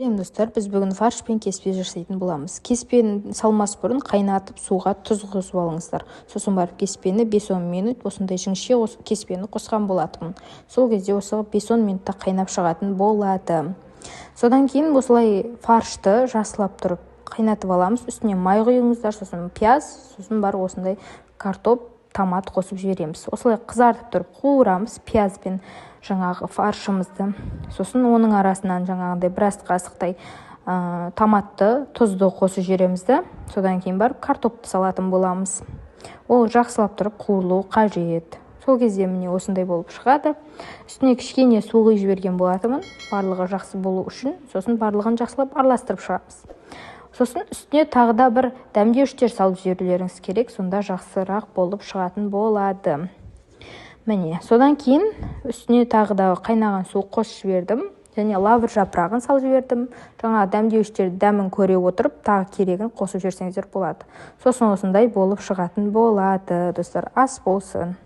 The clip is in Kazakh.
Сәлем, достар! Біз бүгін фарш пен кеспе жасайтын боламыз. Кеспені салмас бұрын қайнатып, суға тұз қосып алыңыздар. Сосын барып кеспені 5-10 минут, осындай жіңішке кеспені қосқан болатынмын. Сол кезде осы 5-10 минутта қайнап шығатын болады. Содан кейін осылай фаршты жақсылап тұрып қайнатып аламыз. Үстіне май құйыңыздар, сосын пияз, сосын барып осындай картоп, томат қосып жібереміз. Осылай қызартып тұрып қуырамыз пияз бен жаңағы фаршымызды. Сосын оның арасынан жаңағындай біраз қасықтай томатты, тұзды қосып жібереміз да, содан кейін барып картопты салатын боламыз. Ол жақсылап тұрып қуырылуы қажет. Сол кезде, міне, осындай болып шығады. Үстіне кішкене су құйып жіберген болатынмын, барлығы жақсы болу үшін. Сосын барлығын жақсылап араластырып шығамыз. Сосын үстіне тағы да бір дәмдеуіштер салып жіберулеріңіз керек, сонда жақсырақ болып шығатын болады. Міне, содан кейін үстіне тағы да қайнаған су қосып жібердім және лавр жапырағын салып жібердім. Жаңағы дәмдеуіштерді дәмін көре отырып, тағы керегін қосып жіберсеңіздер болады. Сосын осындай болып шығатын болады. Достар, ас болсын!